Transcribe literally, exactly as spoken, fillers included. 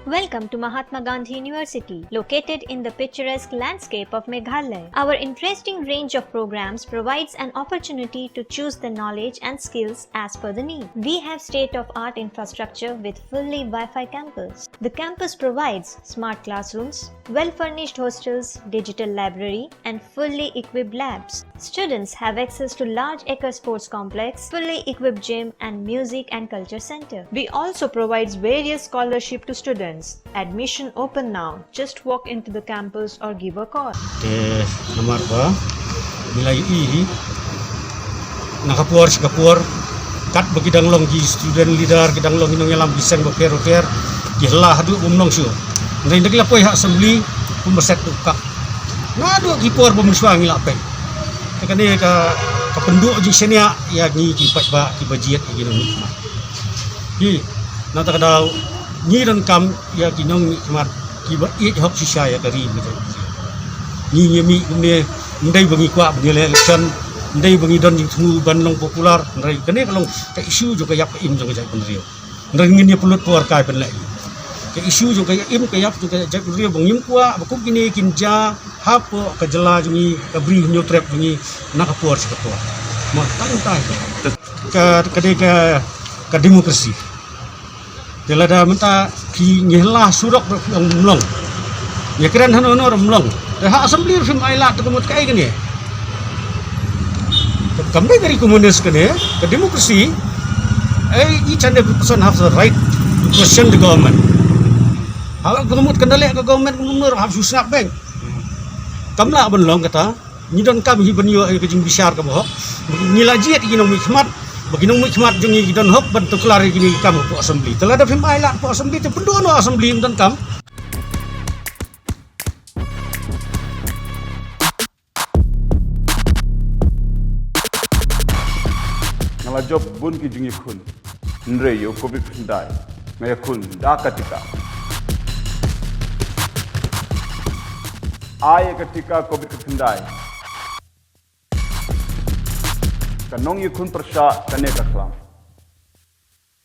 Welcome to Mahatma Gandhi University, located in the picturesque landscape of Meghalaya. Our interesting range of programs provides an opportunity to choose the knowledge and skills as per the need. We have state-of-art infrastructure with fully Wi-Fi campus. The campus provides smart classrooms, well-furnished hostels, digital library, and fully equipped labs. Students have access to large acre sports complex, fully equipped gym, and music and culture center. We also provides various scholarship to students. Admission open now. Just walk into the campus or give a call. Te namar ba ngi la ïohi na ka por sha ka por, katba ki dang long ki student leader, ki dang long ki nongïalam ki seng bapher bapher, ki la haduh bym long shuh. Hynrei ynda ki la poi ha assembly, kumba set duk ka naduh ki por bym shuwa ngi la peit. Te kane ka, ka pynduh jingshaniah ïa ngi ki paidbah kiba jied ïa ki nongmihkhmat. Hi, na kata ka daw ngi donkam ïa ki nongmihkhmat kiba ïeit hok shisha ïa ka ri. Ngi ngi mih kumne, ym dei ba ngi kwah ban ïaleh election, ym dei ba ngi don jingthmu ban long popular, hynrei kane ka long ka issue jong ka ïap ka im jong ka jaitbynriew. Hynrei ngin ïa pynlut por kai pynleh. Ka issue jong ka ïa im ka ïap jong ka jaitbynriew ba ngim kwah ba kum kine kin jia hapoh ka jylla jong ngi, ka Bri Hynñiewtrep jong ngi, na ka por sha ka por. Mo tang tai. Ka, ka dei ka, ka democracy. Te lada mynta ki ngi la surok ruh ym long. Ngi kren hano hano ruh ym long. Te ha assembly ruh phim ai lad, te ka mut kaei kane? Kam dei ka ri komunis kane, ka democracy. Eh, each and every person has the right to question the government. Ha ka mut kan da leh ka government kumno ruh hap shu sngap beit. Kam lah ban long kata. Ngi donkam hi ban ïoh ïa ka jingbishar kaba hok. Ngi la jied ïa ki nongmihkhmat, ba ki nongmihkhmat jong ngi ki don hok ban tuklar ïa kine ki kam hapoh assembly. Te lada phim ai lad hapoh assembly, te pynduh noh assembly, ym donkam. Nga la jop bun ki jingïakhun. Hynrei ïa u covid khyndai nga ïakhun da ka tika. Ai ïa ka tika covid khyndai. Ka nongïakhun pyrshah kane ka khlam.